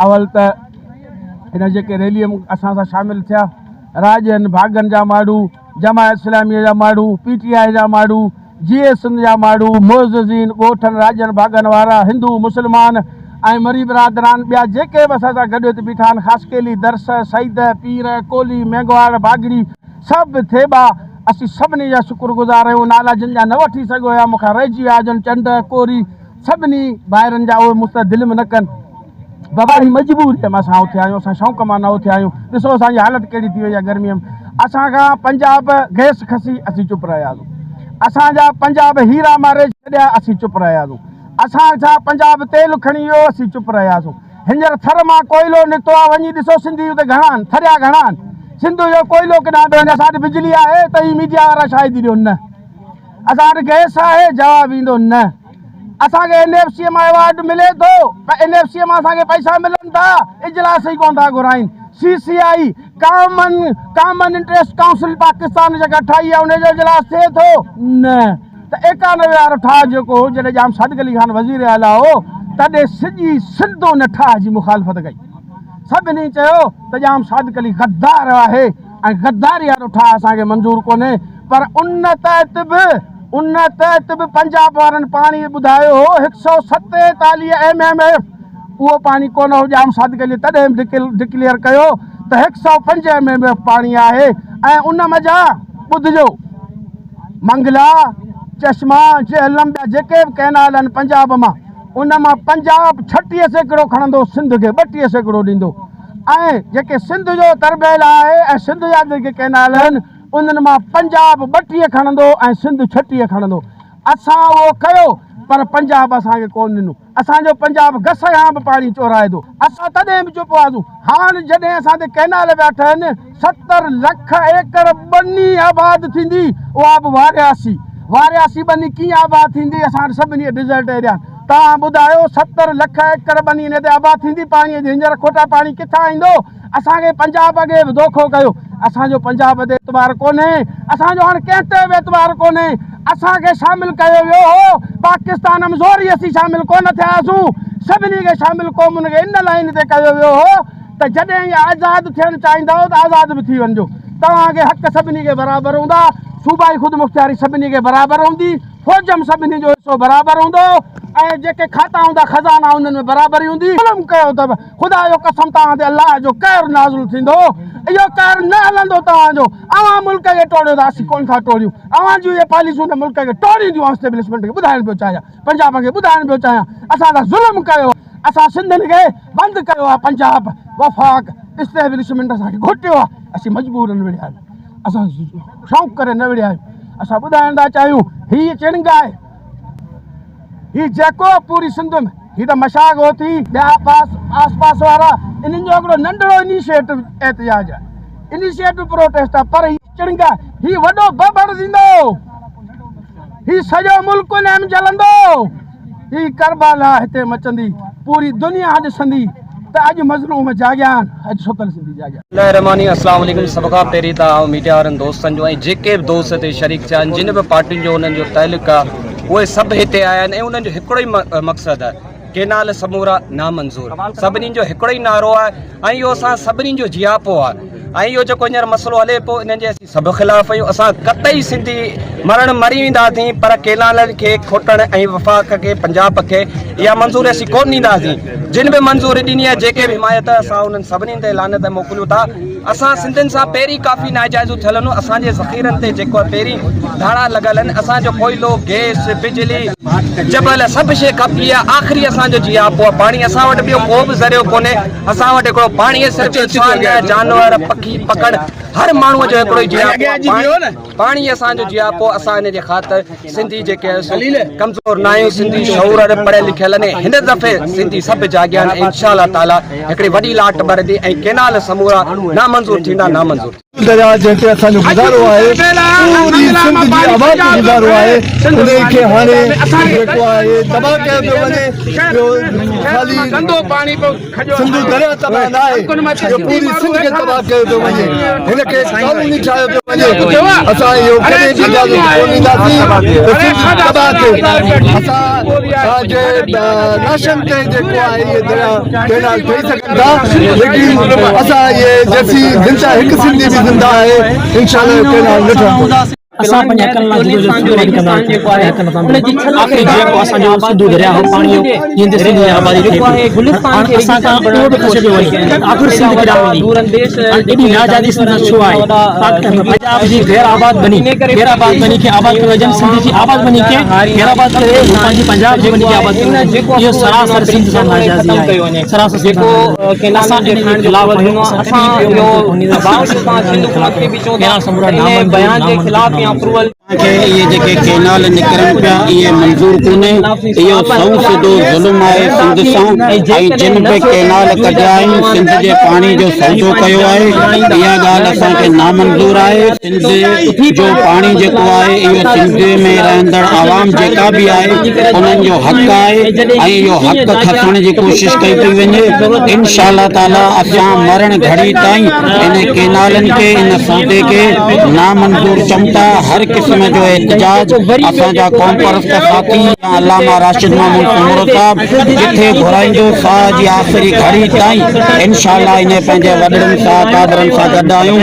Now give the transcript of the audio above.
اول ته هن جيڪي ريليء ۾ اسان سان شامل ٿيا، راڄن ڀاڳن جا ماڻهو، جماعت اسلاميء جا ماڻهو، پي ٽي آء جا ماڻهو، جيئي سنڌ جا ماڻهو، معززين، ڳوٺن راڄن ڀاڳن وارا، هندو، مسلمان ۽ مري برادران ٻيا جيڪي به اسان سان گڏ هت بيٺا آهن، خاصخيلي، درس، سيد، پير، ڪولهي، مينگهواڙ، باگڙي، سڀ ٿيٻا، اسين سڀني جا شڪر گذار آهيون، نالا جن جا نه وٺي سگهيو آهيان، مون کان رهجي ويا هجن، چنڊ، ڪوري، سڀني ڀائرن جا اهي مون ته دل ۾ نه ڪن. بابا هي مجبوريء ۾ اسان اٿيا آهيون، اسان شوق مان نه اٿيا آهيون. ڏسو اسان جي حالت ڪهڙي ٿي وئي آهي گرميء ۾. اسان کان پنجاب گئس کسي اسين چپ رهياسون. اسان جا پنجاب هيرا ماري ڇڏيا اسين چپ رهياسون. اسان جا پنجاب تيل کڻي ويو اسين چپ رهياسون. هينئر ٿر مان ڪوئلو نڪتو آهي وڃي ڏسو سنڌي اتي گهڻا آهن ٿريا گهڻا آهن. سنڌ جو ڪوئلو ڪيڏانهن پيو وڃي اسان وٽ بجلي آهي ته هي ميڊيا وارا شاهدي ڏيو نه. اسان وٽ گئس آهي جواب ايندو نه. اسان کي اين ايف سي مان ايوارڊ ملي ٿو پر اين ايف سي مان اسان کي پئسا ملن ٿا اجلاس ئي ڪونه ٿا گهرائين C C I common common interest council Pakistan جيڪا ٺاهي آهي ان جو اجلاس ٿئي ٿو نه ته 91 وارو ٺاهه جيڪو هو جڏهن ڄام صادق علي خان وزير اعليٰ هو تڏهن سڄي سنڌ ان ٺاهه جي مخالفت ڪئي سڀني چيو ته ڄام صادق علي غدار آهي ۽ غداري وارو ٺاهه اسان کي منظور ڪونهي پر ان تحت به ان تحت به پنجاب وارن پاڻي ٻڌايو هو هڪ سئو 47 ايم ايم ايف اهو پاڻي ڪونه هو ڄام صادق علي تڏهن به ڊڪليئر ڪيو ته هڪ سئو پنج ايم ايم ايف پاڻي آهي ۽ ان منجهان ٻڌجو منگلا چشما جهلم ٻيا جيڪي به ڪئنال آهن پنجاب مان ان مان پنجاب 36% کڻندو سنڌ کي 32% ڏيندو ۽ جيڪي سنڌ جو تربيلا آهي ۽ سنڌ جا جيڪي ڪئنال آهن انهن مان پنجاب 32 کڻندو ۽ سنڌ 36 کڻندو. اسان اهو ڪيو پر پنجاب اسان کي ڪونه ڏنو. اسان جو پنجاب گس کان به پاڻي چورائي ٿو. اسان تڏهن به چپ هئاسون. هاڻ جڏهن اسان تي ڪئنال پيا ٺهن، 70 لک ايڪڙ ٻني آباد ٿيندي، اها به وارياسي. وارياسي ٻني ڪيئن آباد ٿيندي؟ اسان وٽ سڀني ڊيزرٽ ايريا آهن. توهان ٻڌايو 70 لک ايڪڙ ٻني انهي تي آباد ٿيندي؟ پاڻيء جي هينئر کوٽ آهي، پاڻي ڪٿان ايندو؟ اسان کي پنجاب اڳي به دوکو ڪيو، اسان جو پنجاب تي اعتبار ڪونهي، اسان جو هاڻ ڪنهن تي به اعتبار ڪونهي، اسان کي شامل ڪيو ويو هو پاڪستان م زوري اسين شامل ڪونه ٿيا هئاسون، سڀني کي شامل قومن کي ان لائين تي ڪيو ويو هو ته جڏهن اهي آزاد ٿيڻ چاهيندائو ته آزاد به ٿي وڃجو، توهان کي حق سڀني کي برابر هوندا، صوبائي خودمختياري سڀني کي برابر هوندي، فوج م سڀني جو حصو برابر هوندو ۽ جيڪي کاتا هوندا خزانا انهن ۾ برابري هوندي، ظلم ڪيو ته خدا جو قسم توهان تي الله جو قهر نازل ٿيندو، اهو قهر نه هلندو توهان جو، اوهان ملڪ کي ٽوڙيو ٿا اسين ڪونه ٿا ٽوڙيون، اوهان جون اهي پاليسيون هن ملڪ کي ٽوڙينديون، آئون اسٽيبلشمينٽ کي ٻڌائڻ پيو چاهيان، پنجاب کي ٻڌائڻ پيو چاهيان، اسان سان ظلم ڪيو، اسان سنڌين کي بند ڪيو آهي، پنجاب، وفاق، اسٽيبلشمينٽ اسان کي گهٽيو آهي، اسين مجبورن وڙهيا آهيون، اسان شوق ڪري نه وڙهيا آهيون، اسان ٻڌائڻ ٿا چاهيون هي چڻنگ آهي. هي جيڪو پوري سنڌ ۾ هي ته مشاغ هوٿي ٻيا پاس آس پاس وارا انهن جو هڪڙو ننڍڙو انيشيٽو احتجاج آهي انيشيٽو پروٽيسٽ آهي پر هي چڻنگ آهي هي وڏو ببڙ ٿيندو هي سڄو ملڪ ان ۾ جلندو هي ڪربلا هتي مچندي پوري دنيا ڏسندي ته اڄ مظلوم جاڳيا آهن اڄ ستل سنڌي جاڳيا. بسم الله الرحمٰن الرحيم اسلام عليڪم سڀ کان پهرين ته آئون ميڊيا وارن دوستن جو ۽ جيڪي به دوست هتي شريڪ ٿيا آهن جن به پارٽين جو انهن جو تعلق آهي اهي سڀ هتي آيا آهن ۽ انهن جو هڪڙو ئي مقصد آهي ڪينال سمورا نامنظور سڀني جو هڪڙو ئي نعرو آهي ۽ اهو اسان سڀني جو جياپو آهي ۽ اهو جيڪو هينئر مسئلو هلي پيو انهن جي سڀ خلاف آهيون اسان قطعي سنڌي مرڻ مري وينداسين پر ڪينالن کي کوٽڻ ۽ وفاق کي پنجاب کي اها منظوري اسين ڪون ڏينداسين جن به منظوري ڏني آهي جيڪي به حمايت اسان انهن سڀني تي لعنت موڪليون ٿا اسان سنڌين سان پهرين ڪافي ناجائزون ٿيل آهن اسان جي ذخيرن تي جيڪو پهرين ڌاڙا لڳل آهن اسان جو ڪوئلو گيس بجلي جبل سڀ شيء کپي آهي آخري اسان جو جياپو آهي پاڻي اسان وٽ ٻيو ڪو به ذريعو ڪونهي اسان وٽ هڪڙو پاڻي صرف انسان جانور پکي پکڙ هر ماڻهوء جو هڪڙو ئي جياپو آهي پاڻي، پاڻي اسان جو جياپو، اسان ان جي خاطر سنڌي جيڪي آهيون سو ڪمزور نه آهيون، سنڌي شعور وارا پڙهيل لکيل آهن ۽ هن دفعي سنڌي سڀ جاڳيا آهن ۽ انشاء الله تعاليٰ هڪڙي وڏي لاٽ ٻرندي ۽ ڪينال سمورا نامنظور ٿيندا نامنظور. درياء جنهن تي اسان جو گذارو آهي پوري سنڌ جي عوام جو گذارو آهي انهي کي هاڻي جيڪو آهي تباهه ڪيو پيو وڃي ٻيو خالي سنڌو درياء تباهه نه آهي اهو پوري سنڌ کي تباهه ڪيو پيو وڃي هن کي قانوني ٺاهيو پيو وڃي. وڃي اسان اهو ڪڏهن به اجازت ڪونه ڏينداسين ته سنڌ تباهه ٿئي اسان جي لاشن تي جيڪو آهي اهي دريا ڪينال ٺهي سگهن ٿا ليڪن اسان اهي جيسين زنده هڪ سنڌي به زنده آهي انشاء الله اهو ڪينال نه ٺهندو. اسان پنهنجي حقن لاء جدوجهد شروع ڪندا آهيون آخري جيئن اسان جو سنڌو درياء هو پاڻي هو جنهن تي سنڌ جي آبادي ٿئي پئي هاڻ اسان کان اهو به کسيو پيو وڃي ته آخر سنڌ ڪيڏانهن ويندي هاڻ ايڏي ناجائزي سنڌ سان ڇو آهي پنجاب جي غير آباد ٻني غير آباد ٻني کي آباد ڪيو وڃي سنڌ جي آباد ٻني کي غير آباد ڪري پنهنجي پنجاب جي ٻني کي آباد ڪيو وڃي اهو سراسر سنڌ سان ناجائزي آهي سراسر سنڌ سان ناجائزي اسان ان جي خلاف آهيون اسان ڪڏهن به ڪينال سمورا نامنظور نامنظور کي اهي جيڪي ڪينال نڪرن پيا اهي منظور ڪونهي اهو سنئون سڌو ظلم آهي سنڌ سان ۽ جن به ڪينال ڪڍيا آهن سنڌ جي پاڻي جو سودو ڪيو آهي اها ڳالهه اسان کي نامنظور آهي سنڌ جو پاڻي جيڪو آهي اهو سنڌ ۾ رهندڙ عوام جيڪا به آهي انهن جو حق آهي ۽ اهو حق کسڻ جي ڪوشش ڪئي پئي وڃي انشاء الله تعالي اسان مرڻ گهڙي تائين ان ڪينالن کي ان سودي کي نامنظور چئون ٿا هر قسم جو احتجاج اسان جا قومپرست ساٿي يا علامه راشد محمود سومرو صاحب جٿي گهرائيندو ساهه جي آخري گهڙي تائين انشاء الله انهي پنهنجي وڏڙن سان اڪابرن سان گڏ آهيون.